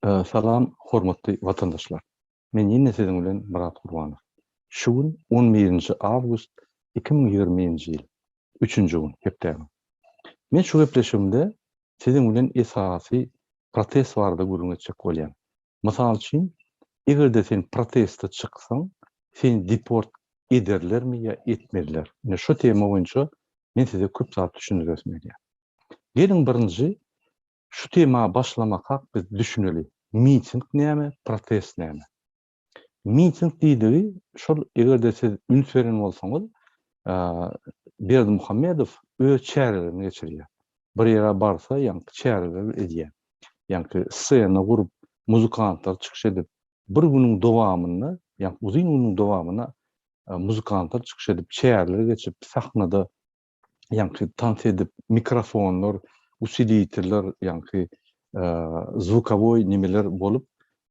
Salam hormatly watandaşlar. Men ýene siziň bilen Myrat Gurbanow. Şu gün on birinji awgust 2020-nji ýyl, üçünji gün, hepdäniň. Men şu gepleşigimde siziň bilen esasy protest barada gürrüň etjek bolýan. Mysal üçin, eger-de sen proteste çyksaň, seni deport ederlermi ýa etmezler? Ine şu tema boýunça men size köp zat düşündiresim gelýär. Geliň birinji şu tema başlamakak biz düşüneli. Miting näme, protest näme? Miting diýdigi şol eger-de siz üns beren bolsaňyz, Berdimuhamedow öz çärelerini geçirýär. Bir ýere barsa ýaňky çäreleri edýär. Ýaňky sena gurup, muzykantlar çykyş edip, bir günüň dowamynda, ýaňky uzyn günüň dowamynda muzykantlar çykyş edip, çäreler geçip, sahnada ýaňky tans edip, mikrofonlar, usiliteller, ýaňky zvukowoý nimeler bolup,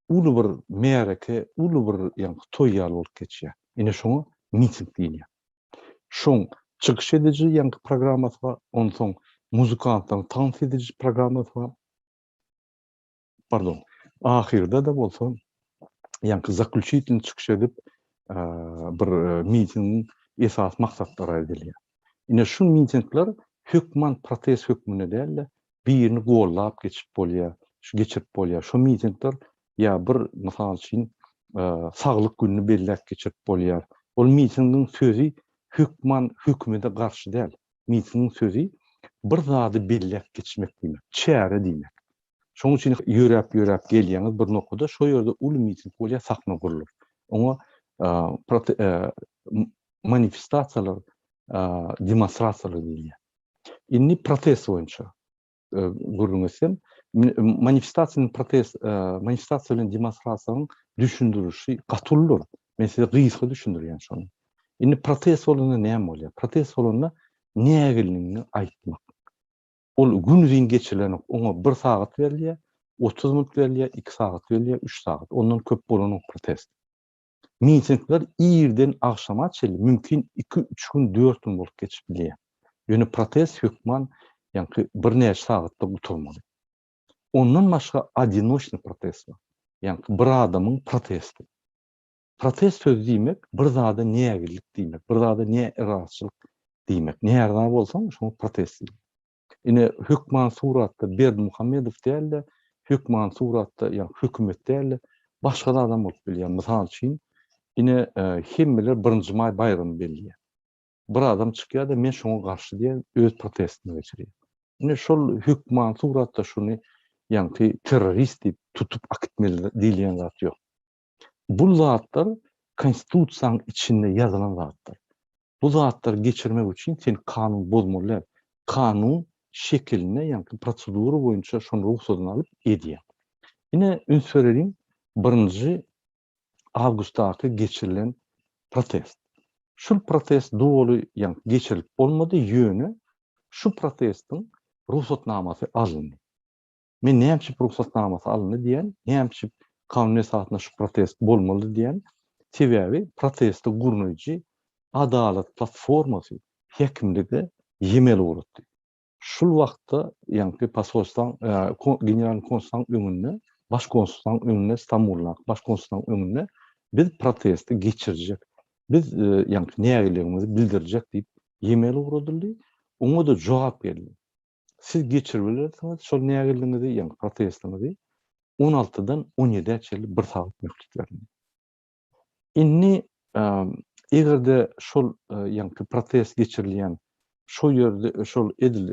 uly bir märeke, uly bir ýaňky toý ýaly bolup geçýär. Ine şoňa miting diýilýär. Şoň çykyş ediji ýaňky programmasy bar, onsoň muzykantlaryň tans ediji programmasy bar. Pardon. Ahyrda-da bolsa ýaňky zaklýuçitelnyý çykyş edip, bir mitingiň esasy maksatlary aýdylýar. Ine şu mitingler hökman protest hökmünde däl-de, birini gollap geçip bolýar, şu geçirip bolýar. Şu mitingler ýa bir mysal üçin saglyk gününi belläp geçirip bolýar. Ol mitingiň sözi hökman hökümete garşy däl. Mitingiň sözi bir zady belläp geçmek diýmek, çäre diýmek. Şonuň üçin ýöräp-ýöräp gelýäňiz bir nokada, şo ýerde uly miting bolýar, sahna gurlup. Oňa manifestasiýalar, demonstrasiýalar diýilýär. Indi protest boýunça gürrüň etsem, manifestasiýa bilen protest, manifestasiýa bilen demonstrasiýanyň düşündirişi gaty uludyr. Men size gysga düşündirýän şony. Indi protest bolanda näme bolýar? Protest bolanda nägilligiňi aýtmak. Ol günuzyn geçirilenok. Oňa bir sagat berilýär, 30 minut berilýär, 2 sagat berilýär, 3 sagat. Ondan köp bolanok protest. Mitingler irden agşama çenli, mümkin 2-3 gün, 4 gün bolup geçip bilýär. Ýöne protest hökman ýaňky birnäçe sagatda gutarmaly. Ondan başga odinoçnyý protest bar. Ýaňky bir adamyň protesti. Protest sözi diýmek bir zada nägillik diýmek, bir zada närazyçylyk diýmek. Närza bolsaň, şoňa protest diýilýär. Ine, hökman suratda Berdimuhamedow däl-de, hökman suratda ýa hökümet däl-de, başga zadam bolup bilýär. Mysal üçin, ine, hemmeler Birinji maý baýramyny belleýär. Bir adam çykýar-da, men şoňa garşy diýýär, öz protestini geçirýär. Ine, şol hökman suratda şuny ýaňky terrorist diýip tutup akitmeli diýilýän zat ýok. Bu zatlar konstitusiýanyň içinde ýazylan zatlar. Bu zatlary geçirmek üçin sen kanun bozmaly däl. Kanun şekilinde ýaňky prosedura boýunça şony rugsadyny alyp edýäň. Ine üns bereliň birinji awgustdaky geçirilen protest. Şul protest doly ýaňky geçirilip bolmady ýöne şu protestiň rugsatnamasy alyndy. Men näme üçin rugsatnamasy alyndy diýen, näme üçin kanun esasynda şu protest bolmaly diýen, sebäbi protesti gurnaýjy Adalat platformasy häkimlige ýemel ugratdy. Şul wagtda ýaňky posolstwaň, generalnyý konsulstwaň öňünde, baş konsulstwaň öňünde, Stambuldaky baş konsulstwaň öňünde biz protesti geçirjek, biz ýaňky nägileligimizi bildirjek diýip ýemel ugradyldy. Oňa-da jogap geldi. Siz geçiribilersiňiz şol nägilligiňizi, ýagny protestiňizi on altydan on ýedä çenli bir sagat möhlet berildi. Indi eger-de şol ýaňky protest geçirilýän şo ýerde şol edil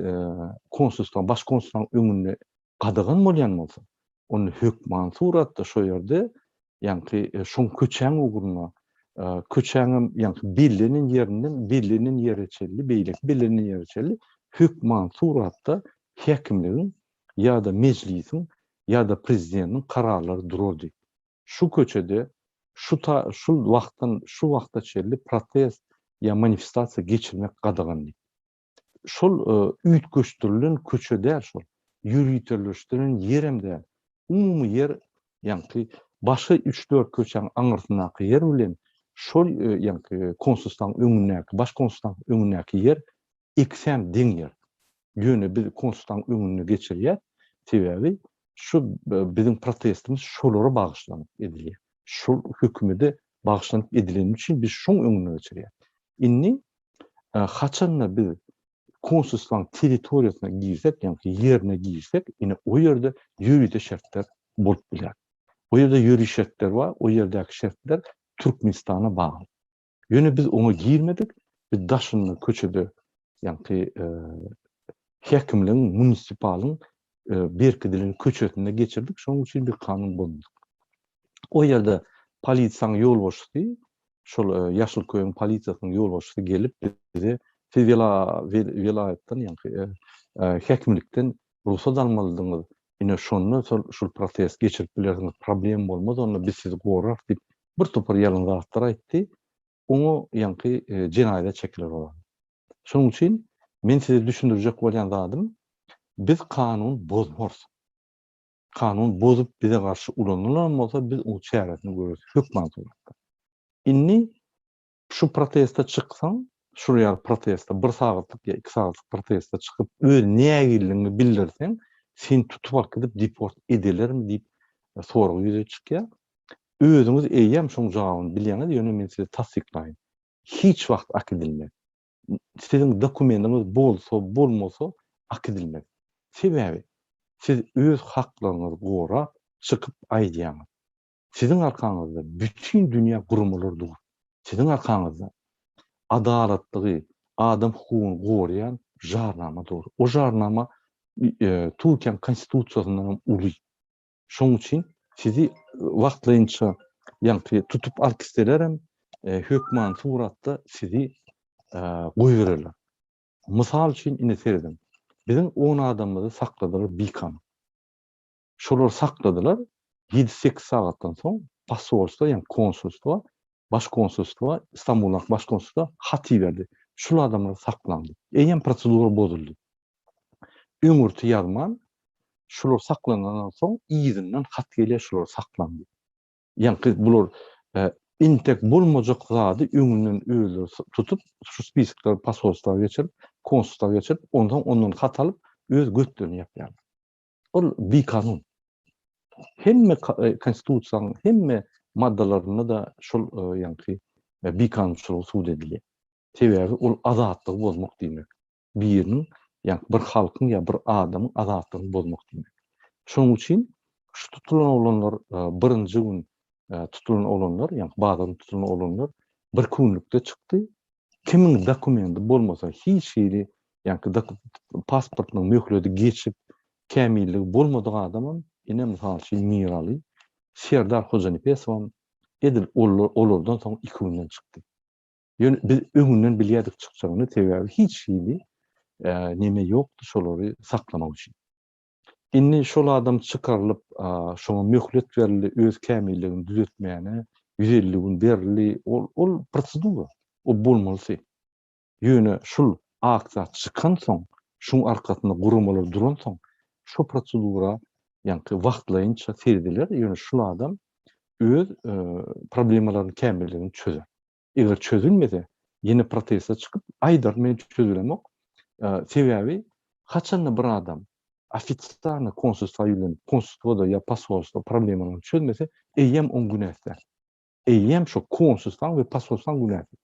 konsulstwaň, baş konsulstwaň öňünde gadagan bolýan bolsa, onda hökman suratda şo ýerde ýaňky şoň köçäň ugruna, köçäňem ýaňky bellenen ýerinden bellenen ýere çenli, beýleki bellenen ýere çenli hökman suratda häkimligiň ýa-da mejlisiň ýa-da prezidentiň kararlary durardy. Şu köçede şu ta şu wagtdan şu wagta çenli protest ýa manifestasiýa geçirmek gadagan diýip. Şol üýtgeşdirilen köçe däl şol. Ýöriteleşdirilen ýerem däl. Umumy ýer ýaňky başga üç-dört köçäň aňyrsyndaky ýer bilen şol ýaňky konsulstwaň öňündäki, baş konsulstwaň öňündäki ýer ikisem deň ýer. Ýöne biz konsulstwaň öňünde geçirýäs, sebäbi. Şu biziň protestimiz şolara bagyşlanyp edilýär. Şol hökümede bagyşlanyp edileni üçin biz şoň öňüne geçirýäs. Indi haçanda biz konsulstwaň territoriýasyna girsek, ýagny ýerine girsek, ine o ýerde ýörite şertler bolup biler. O ýerde ýörite şertler bar, o ýerdäki şertler Türkmenistana bagly. Ýöne biz oňa girmedik, biz daşynda köçede, ýagny häkimligiň, munisipalyň berkidilen köçesinde geçirdik, şonuň üçin biz kanun bozmadyk. O ýerde polisiýanyň ýolbaşçysy, şol Ýaşylköýüň polisiýasynyň ýolbaşçysy gelip bize siz welaýatdan, ýagny häkimlikden rugsat almalydyňyz, ine şonda şol protest geçirip bilersiňiz, problem bolmaz onda biz sizi gorarys diýip bir topar ýalan zatlar aýtdy. Oňa ýaňky jenaýata çekiler olar. Şonuň üçin men size düşündirjek bolýan zadym, biz kanun bozmarys. Kanun bozup bize garşy ulanylan bolsa biz oň çäresini göreris hökman suratda. Indi şu proteste çyksaň, şul ýaly proteste bir sagatlyk ýa iki sagatlyk proteste çykyp öz nägilligiňi bildirseň, seni tutup alyp gidip deport ederlermi diýip sorag ýüze çykýar. Özüňiz eýýäm şoň jogabyny bilýäňiz, ýöne men size tassyklaýyn. Hiç wagt akidilmez. Siziň dokumendiňiz bolsa, bolmasa akidilmez. Sebäbi siz öz haklaryňyzy gorap çykyp aýdýaňyz. Siziň arkaňyzda bütin dünýä guramalar dur. Siziň arkaňyzda adalatlygy, adam hukugyny goraýan jarnama dur. O jarnama Türkiýäň konstitusiýasyndan hem uly. Şoň üçin sizi wagtlaýynça ýaňky tutup alyp gitselerem, hökman suratda sizi goýbererler. Mysal üçin ine serediň. Biziň on adamymyzy sakladylar bikanun. Şolary sakladylar, ýedi-sekiz sagatdan soň posolstwo, ýagny konsulstwo, baş konsulstwo, Stambuldaky baş konsulstwo hat iberdi. Şul adamlary saklaň diýip. Eýýäm prosedura bozuldy. Öňürti ýazman, şular saklanandan soň yzyndan hat gelýär şulary saklaň diýip. Ýaňky bular intek bolmajak zady öňünden özleri tutup, şu spiskleri posolstwa geçirip, konsulstwa geçirip, onsoň ondan hat alyp, öz götlerini ýapýarlar. Ol bikanun. Hemme konstitusiýanyň hemme maddalarynda-da şol ýaňky bikanunçylygy subut edilýär. Sebäbi ol azatlygy bozmak diýmek. Biriniň, ýagny bir halkyň ýa bir adamyň azatlygyny bozmak diýmek. Şonuň üçin şu tutulan oglanlar birinji gün tutulan oglanlar, ýagny bazar güni tutulan oglanlar bir günlükde çykdy. Kimiň dokumendi bolmasa hiç hili ýagny pasportynyň möhledi geçip, kämilligi bolmadyk adamam, ine mysal üçin Miraly, Serdar Hojanepesowam edil olardan soň iki günden çykdy. Ýöne biz öňünden bilýärdik çykjagyny, sebäbi hiç hili neme ýokdy şolary saklamak üçin. Indi şol adam çykarylyp, şoňa möhlet berildi, öz kämilligini düzetmäne 150 gün berildi. Ol ol prosedura, o bolmalysy. Ýöne şul aksiýa çykansoň, şuň arkasynda guramalar duransoň, şo prosedura ýaňky wagtlaýynça serediler, ýöne şul adam öz problemalaryny, kämilligini çözer. Eger çözülmese, ýene proteste çykyp aýdar, men çözülemok. Sebäbi haçanda bir adam ofitsialny konsulstwa ýüzlenip, konsulstwada ýa posolstwa problemalaryny çözmese, eýýäm oň günäsi däl. Eýýäm şo konsulstwaň we posolstwaň günäsi.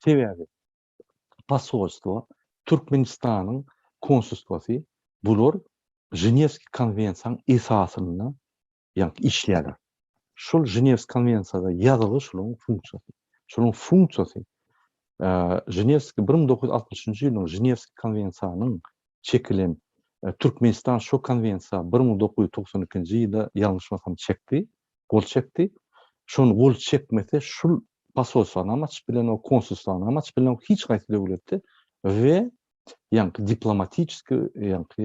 Sebäbi posolstwo, Türkmenistanyň konsulstwasy bular Ženewskiý konwensiýanyň esasynda ýagny işleýärler. Şol Ženewski konwensiýada ýazylgy şolaryň funksiýasy. Şolaryň funksiýasy Ženewski 1963-nji ýylyň Ženewski konwensiýanyň çekilen Türkmenistan şo konwensiýa 1992-nji ýylda ýalňyşmasam çekdi, gol çekdi. Şony gol çekmese şul posolstwanam açyp bilenok, konsulstwanam açyp bilenok hiç haýsy döwletde we ýaňky diplomatiçeskiý ýaňky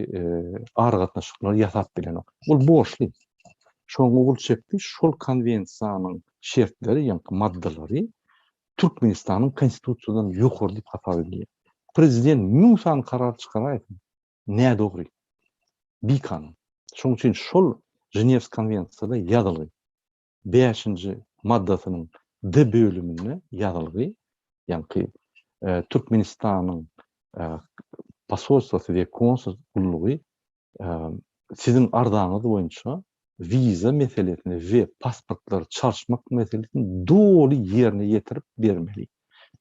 aragatnaşyklary ýasap bilenok. Ol borçly. Şoňa gol çekdi. Şol konwensiýanyň şertleri, ýaňky maddalary Türkmenistanyň konstitusiýadan ýokary diýip hasap edilýär. Prezident 1000 sany karar çykaraýsyn, nädogry. Bikanun. Şonuň üçin şol Ženewski konwensiýada ýazylgy. Bäşinji maddasynyň D bölüminde ýazylgy, ýaňky Türkmenistanyň posolstwosy we konsul gullugy. Siziň arzaňyz boýunça wiza meselesini we pasportlary çalyşmak meselesini doly ýerine ýetirip bermeli.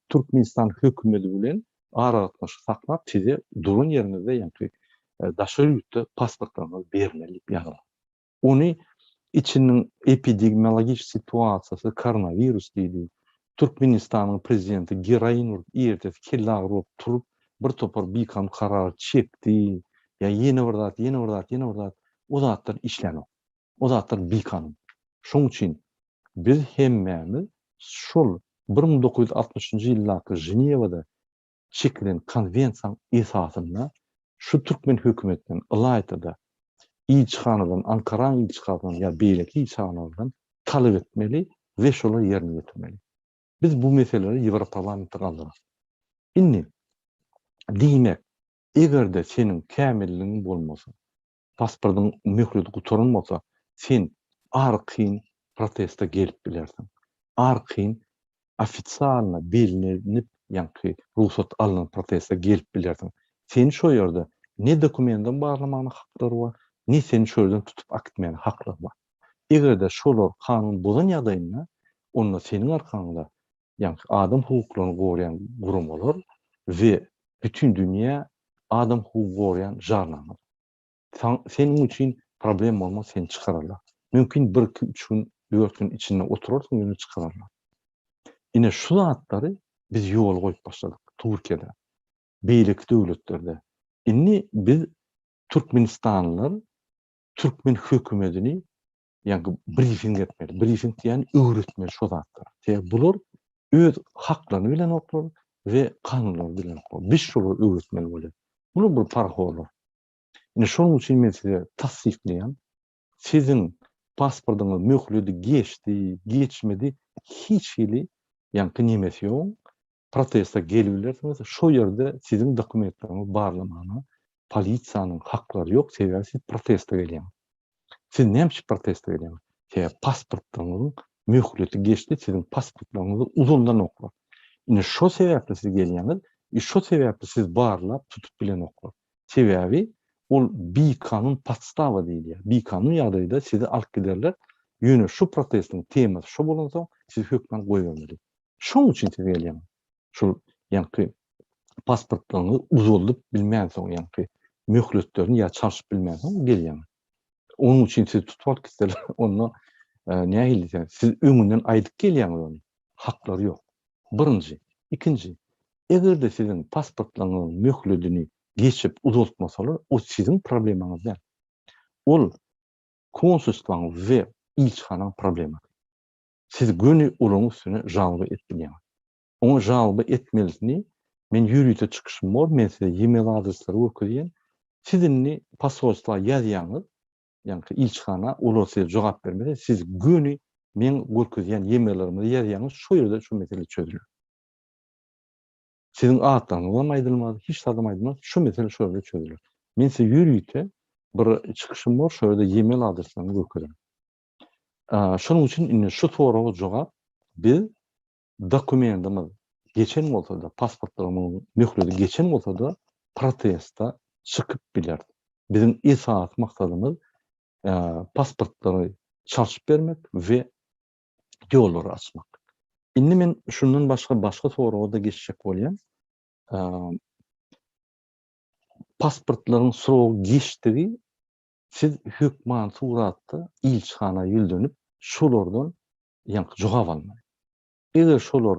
Türkmenistan hökümeti bilen aragatnaşyk saklap size duran ýeriňizde ýaňky daşary ýurtda pasportlaryňyzy bermeli diýip ýazylan. Ony içiniň epidemiologik situasiýasy koronawirus diýdi. Türkmenistanyň prezidenti geroin urup ertesi kellagyry bolup turup bir topar bikanun karar çekdi ýa ýene bir zat ýene bir zat ýene bir zat o zatlar işlänok. O zatlar bikanun. Şoň üçin biz hemmämiz şol 1960-njy ýyldaky Ženewada çekilen konwensiýanyň esasynda şu türkmen hökümetinden, ylaýta-da ilçihanadan, Ankaranyň ilçihanasyndan ýa beýleki ilçihanalardan talap etmeli we şolary ýerine ýetirmeli. Biz bu meseleleri Ýewroparlamentde galdyrarys. Indi, diýmek, eger-de seniň kämilligiň bolmasa, pasportyň möhleti gutaran bolsa, sen arkaýyn proteste gelip bilersiň. Arkaýyn ofisialno bellenip, ýaňky rugsat alnan proteste gelip bilersiň. Seni şo ýerde ne dokumendiň barlamagyna haklary bar, ne seni şo ýerden tutup akitmäne haklary bar. Eger-de şolar kanun bozan ýagdaýynda, onda seniň arkaňda ýaňky adam hukuklaryny goraýan guramalar we bütin dünýä adam hukugy goraýan jarnama. Seniň üçin problem bolmaz, seni çykararlar. Mümkin bir, iki, üç gün, dört gün içinde oturarsyň, ýöne çykararlar. Ine şu zatlary biz ýola goýup başladyk Türkiýede, beýleki döwletlerde. Indi biz türkmenistanlylar türkmen hökümetini ýagny brifing etmeli. Brifing diýýän öwretmeli şo zatlary. Sebäbi bular öz haklaryny bilenoklar we kanunlary bilenoklar. Biz şolary öwretmeli bolýar. Bular bir parahorlar. Ine şonuň üçin men size tassyklaýan, siziň pasportyňyz möhledi geçdi, geçmedi hiç hili ýaňky nemesi ýok. Proteste gelibilersiňiz, şo ýerde siziň dokumentleriňizi barlamana polisiýanyň haklary ýok, sebäbi siz proteste gelýäňiz. Siz näme üçin proteste gelýäňiz? Sebäbi pasportlaryňyzyň möhleti geçdi, siziň pasportlaryňyzy uzaldanoklar. Ine şo sebäpli siz gelýäňiz, i şo sebäpli siz barlap tutup bilenoklar. Sebäbi ol bikanun podstawa diýilýär. Bikanun ýagdaýda sizi alyp giderler, ýöne şu protestiň temasy şo bolansoň sizi hökman goýbermeli. Şoň üçin siz gelýäňiz. Şol ýaňky pasportlaryňyzy uzaldyp bilmänsoň, ýaňky möhletlerini ýa çalşyp bilmänsoň gelýäňiz. Onuň üçin sizi tutup alyp gitseler, onda nähili diýseň, siz öňünden aýdyp gelýäňiz ony. Haklary ýok. Birinji. Ikinji, eger-de siziň pasportlaryňyzyň möhledini geçip uzaltmasalar, o siziň problemaňyz däl. Ol konsulstwaň we ilçihanaň problemasy. Siz göni olaryň üstüne žalba edip bilýäňiz. Oňa žalba etmelisini men ýörite çykyşym bor, men size e-mail adresleri görkezýän. Siz indi posolstwa ýazýaňyz, ýaňky ilçihana, olar size jogap bermese, siz göni meň görkezýän e-maillerimize ýazýaňyz, şo ýerde şu mesele çözüler. Siziň atlaryňyzam aýdylmaz, hiç zadam aýdylmaz, şu mesele şo ýerde çözüler. Men size ýörite bir çykyşym bor, şo ýerde e-mail adreslerimi görkezerin. Şonuň üçin indi şu soraga jogap biz dokumentimiz geçen bolsa-da, pasportlarymyzyň möhleti geçen bolsa-da proteste çykyp bileris. Biziň esasy maksadymyz pasportlary çalşyp bermek we ýollary açmak. Indi men şundan başga başga soraga-da geçjek bolýan. Pasportlaryň srogy geçdigi Siz hökman suratda ilçihana ýüzlenip, şolardan ýaňky jogap almaly. Eger şolar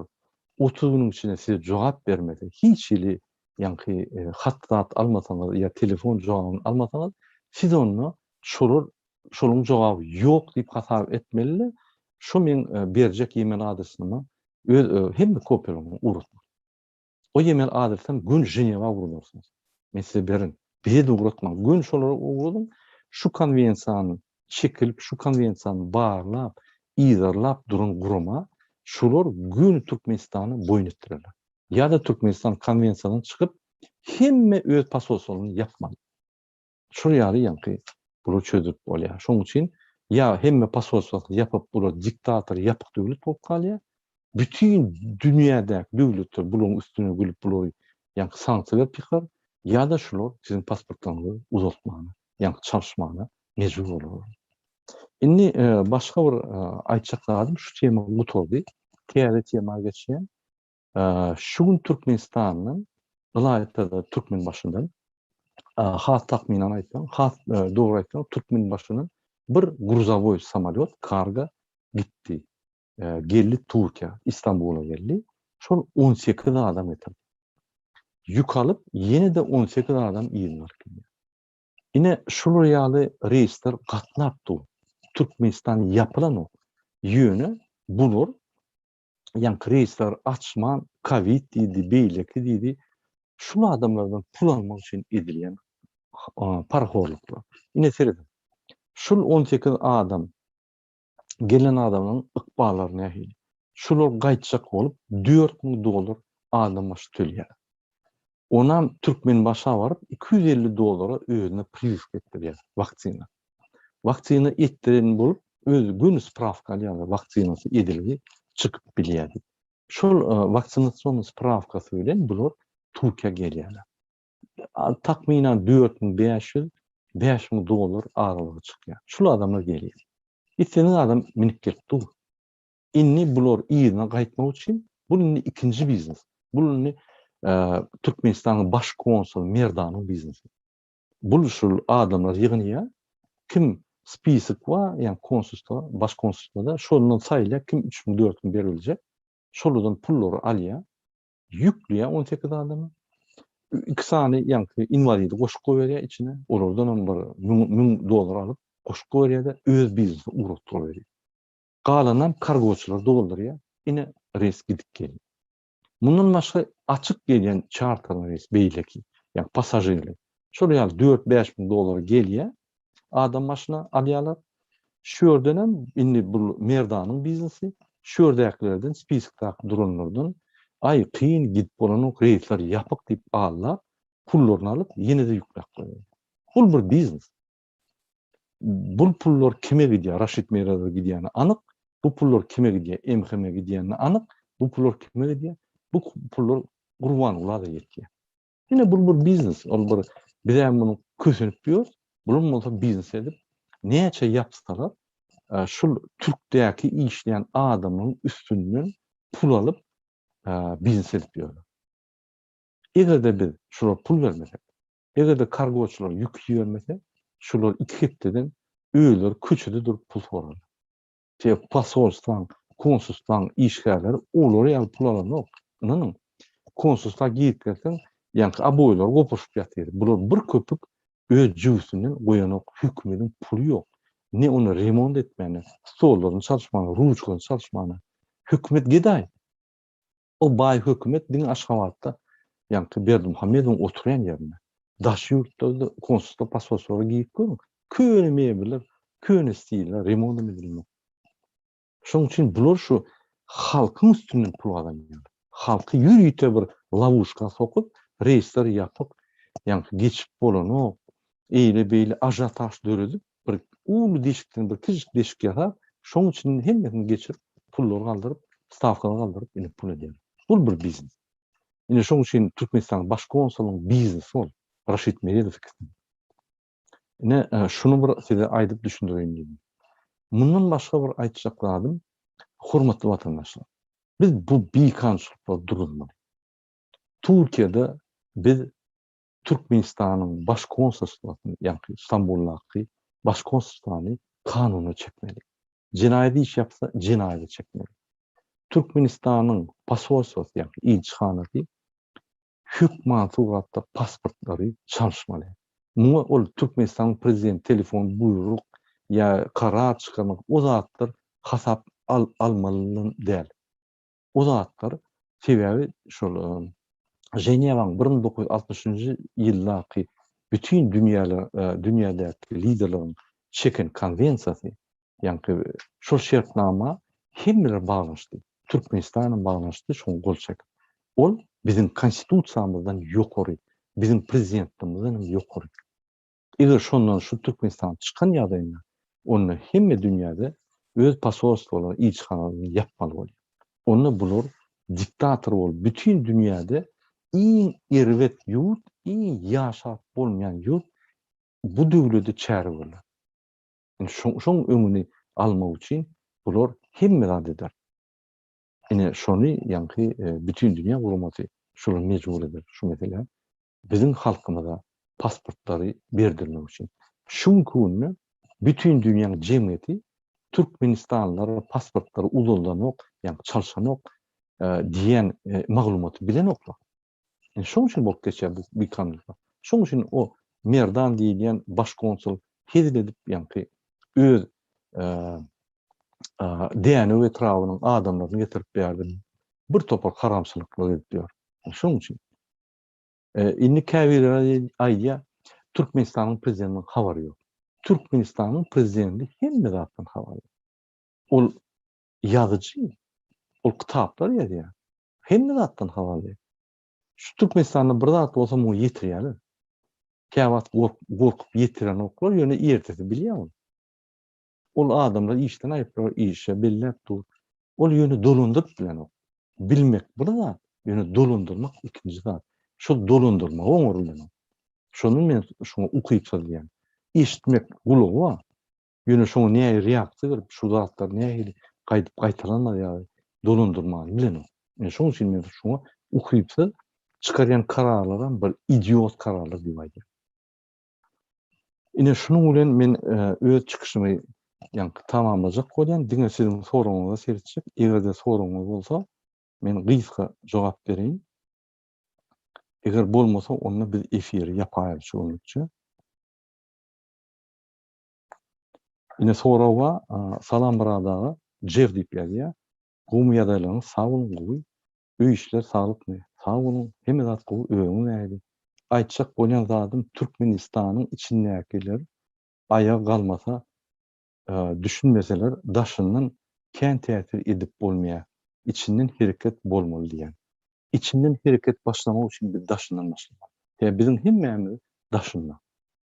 30 günüň içinde size jogap bermese, hiç hili ýaňky hat zat almasaňyz ýa telefon jogabyny almasaňyz, siz onda şolar şolaryň jogaby ýok diýip hasap etmeli-de, şo meň berjek e-mail adresime öz hemme kopiýalaryňy ugratmaly. O e-mail adresden göni Ženewa ugradarsyňyz. Men size berin. Bize-de ugratmaň. Göni şolara ugradyň. Şu konwensiýany çekilip, şu konwensiýany barlap, yzarlap duran gurama şolar göni Türkmenistana boýun etdirerler. Ýa-da Türkmenistan konwensiýadan çykyp, hemme öz posolstwalaryny ýapmaly. Şol ýaly ýaňky bular çözülip bolýar. Şonuň üçin ýa hemme posolstwasyny ýapyp bular diktator ýapyk döwlet bolup galýar. Bütin dünýädäki döwletler bularyň üstüne gülüp bulary ýaňky sanksiýa berip ýykar ýa-da şular siziň pasportlaryňyzy uzaltmana. ýaňky çalyşmagyna mejbur bolarlar. Indi başga bir aýtjak zadym şu tema gutardy. Täze tema geçýän. Şu gün Türkmenistandan, ylaýta-da Türkmenbaşydan, has takmynan aýtsaň, has dogry aýtsaň, Türkmenbaşydan bir gruzowoý samolýot, kargo gitdi. Geldi Türkiýä, Istanbula geldi. Şol 18 adam getirdi. Ýük alyp, ýene-de 18 adam yzyna alyp gelýär. Ine, şular ýaly reýsler gatnap dur. Türkmenistan ýapylanok. Ýöne bular ýaňky reýsleri açman, kowid diýdi, beýleki diýdi, şul adamlardan pul almak üçin edilýän parahorluklar. Ine serediň. Şul 18 adam gelen adamlaryň ykballary nähili? Şular gaýtjak bolup 4000 dollar adam başy töleýär. Onam Türkmenbaşa baryp 250 dollara özüne priwiwka etdirýär, waksina. Waksina etdiren bolup özi göni sprawka alýarlar, waksinasy edilgi çykyp bilýär diýip. Şol waksinasion sprawkasy bilen bular Türkiýä gelýärler. Takmynan 4500, 5000 dollar aralygy çykýar. Şul adamlar gelýär. Islendik adam münüp gelip dur. Indi bular yzyna gaýtmak üçin, bul indi ikinji biznes. Bul indi Türkmenistanyň baş konsuly Merdanyň biznesi. Bul şul adamlar ýygnaýar. Kim spisok bar, ýagny konsulstwa, baş konsulstwada şondan saýlaýar kim 3000, 4000 beriljek. Şolardan pullary alýar. Ýükleýär 18 adamy. Iki sany ýaňky inwalidi goşup goýberýär içine. Olardan hem bir 1000 dollar alyp goşup goýberýär-de öz biznesine ugratdyryp berýär. Galanam kargoçylar doldurýar. Ine reýs gidip gelýär. Mundan başga açyk gelýän çarterli reýs beýleki, ýagny passažirli. Şol ýaly dört-bäş müň dollara gelýär. Adam başyna alýarlar. Şu ýerdenem indi bu Merdanyň biznesi, şu ýerdäkilerden spiskdaky duranlardan aý kyn gidip bolanok reýsler ýapyk diýip aldap pullaryny alyp ýene-de ýükläp goýýar. Bul bir biznes. Bul pullar kime gidýär? Raşid Meredowa gidýäni anyk. Bu pullar kime gidýär? MHM gidýäni anyk. Bu pullar kime gidýär? Bu pullar Gurbangula-da ýetýär. Ine bul bir biznes. Ol bir bizem muny kösenip ýörüs. Bulam bolsa biznes edip, näçe ýapsalar, şul türkdäki işleýän adamyň üstünden pul alyp biznes edip ýörler. Eger-de biz şulara pul bermesek, Eger-de kargoçylar ýük ibermese, şular iki hepdeden özleri köçede durup pul sorarlar. Sebäbi posolstwaň, konsulstwaň işgärleri olar ýaly pul alanok. Ynanyň, konsulstwa girip gelseň, ýaňky oboýlar gopaşyp ýatyr. Bular bir köpük öz jübüsinden goýanok, hökümediň puly ýok. Ne ony remont etmäne, stollaryny çalyşmana, ruçkasyny çalyşmana. Hökümet gedaý. O baý hökümet diňe Aşgabatda ýaňky Berdimuhamedowyň oturýan ýerinde. Daş ýurtlarda konsulstwa, posolstwalara girip görüň. Köne mebeller, köne stiller, remontam edilmek. Şonuň üçin bular şu halkyň üstünden pul gazanýarlar. Halky ýörite bir lowuşka sokup, reýsler ýapyk, ýaňky geçip bolanok, eýle-beýle ažiotaž döredip, bir uly deşikden bir kiçijik deşik ýasap, şoň içinden hemmesini geçirip, pullary galdyryp, stawkalary galdyryp, ine pul edýärler. Bul bir biznes. Ine şoň üçin Türkmenistanyň baş konsulynyň biznesi ol. Raşid Meredow ikisi. Ine şuny bir size aýdyp düşündireýin diýdim. Mundan başga bir aýtjak zadym, hormatly watandaşlar, biz bu bikanunçylyklary duruzmaly. Türkiýede biz Türkmenistanyň Baş konsulstwasyny, ýagny Stambuldaky Baş konsulstwany kanuna çekmeli. Jenaýat iş ýapsa, jenaýata çekmeli. Türkmenistanyň posolstwasy, ýagny ilçihanasy hökman suratda pasportlary çalyşmaly. Muňa ol Türkmenistanyň prezidenti telefon buýruk ýa karar çykarmak o zatlar hasap almaly däl. O zatlar sebäbi şol Ženewaň 1960-njy ýyldaky bütin dünýäler dünýädäki liderleriň çeken konwensiýasy, ýaňky şol şertnama hemmeler baglanyşdy. Türkmenistan hem baglanyşdy, şoňa gol çekip. Ol biziň konstitusiýamyzdan ýokary, biziň prezidentimizden hem ýokary. Eger şondan şu Türkmenistan çykan ýagdaýynda, onda hemme dünýäde öz posolstwalaryny, ilçihanalaryny ýapmaly bolýar. Onda bular diktator bolup, bütin dünýäde iň erbet ýurt, iň ýaşap bolmaýan ýurt. Bu döwlede çäre görler. Ine şoň öňüni almak üçin bular hemme zat eder. Ine şony ýaňky Bütindünýä guramasy şulary mejbur eder şu meselä biziň halkymyza pasportlary berdirmek üçin. Şu günki günde bütin dünýäň jemgyýeti türkmenistanlylara pasportlary uzaldanok, ýaňky çalşanok diýen maglumaty bilenoklar. Ine şoň üçin bolup geçýär bu bikanunlyklar. Şoň üçin o Merdan diýilýän baş konsul hezil edip ýaňky öz Dänew etrabynyň adamlaryny getirip bärde bir topar haramçylyklar edip ýör. Şoň üçin. Indi käbirleri aýdýar, Türkmenistanyň prezidentiniň habary ýok. Türkmenistanyň prezidenti hemme zatdan habarly. Ol ýazyjy, ol kitaplar ýazýar. Hemme zatdan habarly. Şu Türkmenistanda bir zat bolsa muňa ýetirýärler. Käwagt gorkup ýetirenoklar, ýöne ertesi bilýär ol. Ol adamlar işden aýyplar, işe belläp dur. Ol ýöne dolandyryp bilenok. Bilmek bir zat, ýöne dolandyrmak ikinji zat. Şol dolandyrmagy oňaryp bilenok. Şondan men şuňa ukypsyz diýýän. Eşitmek gulagy bar. Ýöne şoňa nähili reaksiýa berip, şu zatlar nähili gaýdyp gaýtalanmaz ýaly dolandyrmany bilenok. Men şoň üçin men şuňa ukypsyz, çykarýan kararlaram bir idiot kararlar diýip aýdýan. Ine şunuň bilen men öz çykyşymy ýaňky tamamlajak bolýan. Diňe siziň soragyňyza seretjek. Eger-de soragyňyz bolsa, men gysga jogap bereýin. Eger bolmasa, onda biz efiri ýapaýaly şu günlükçe. Ine sorag bar. Salam Myrat aga. Jew diýip ýazýar. Gowumy ýagdaýlaryňyz? Sag boluň, gowy. Öý işler saglykmy? Sag boluň, hemme zat gowy, özüňiz nähili? Aýtjak bolýan zadym Türkmenistanyň içindäkiler aýaga galmasa, düşünmeseler daşyndan kän täsir edip bolmaýar. Içinden hereket bolmaly diýýän. Içinden hereket başlamak üçin biz daşyndan başlamaly. Sebäbi biziň hemmämiz daşynda.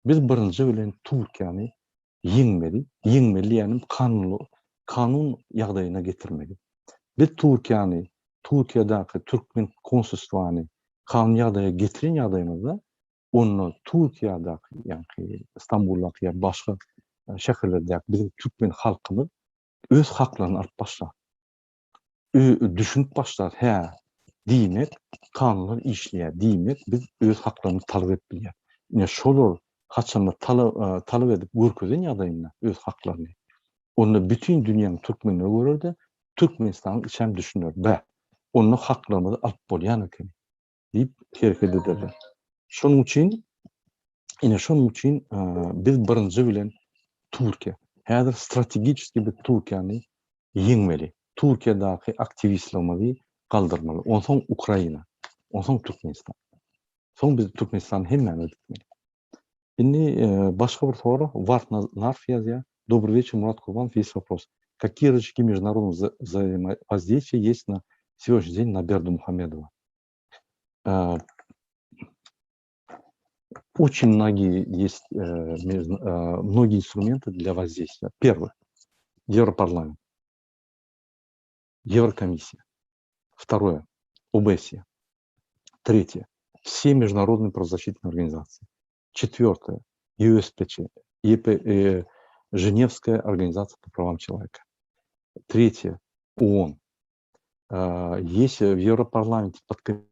Biz birinji bilen Türkiýäni ýeňmeli, ýeňmeli diýýänim kanunly, kanun ýagdaýyna getirmeli. Biz Türkiýäni, Türkiýedäki türkmen konsulstwany kanun ýagdaýa getiren ýagdaýymyzda, onda Türkiýedäki, ýaňky Stambuldaky ýa başga şäherlerdäki biziň türkmen halkymyz öz haklaryny alyp başlar. Düşünip başlar, hä, diýmek, kanunlar işleýär, diýmek, biz öz haklarymyzy talap edip bilýäris. Ine, şolar haçanda talap edip görkezen ýagdaýynda öz haklaryny, onda bütin dünýäniň türkmenleri görer-de, Türkmenistanyň içem düşüner, bä, onda haklarymyzy alyp bolýan ekeni diýip hereket ederler. Şonuň üçin, ine, şonuň üçin biz birinji bilen Türkiýe, häzir strategiçeskiý biz Türkiýäni ýeňmeli. Türkiýedäki aktiwistligimizi galdyrmaly. Onsoň Ukraina, onsoň Türkmenistan. Soň biz Türkmenistany hemmämiz gitmeli. Indi başga bir sorag, Wart Narf ýazýar. Dobry вечер, Мурат Курбанов, есть вопрос. Какие рычаги международного взаимодействия есть на сегодняшний день на Бердымухамедова? Очень многие есть многие инструменты для воздействия. Первое. Европарламент. Еврокомиссия. Второе. ОБСЕ. Третье. Все международные правозащитные организации. Четвертое. ЮСПЧ. ЕП, э, Женевская организация по правам человека. Третье. ООН. Есть в Европарламенте подкомиссия.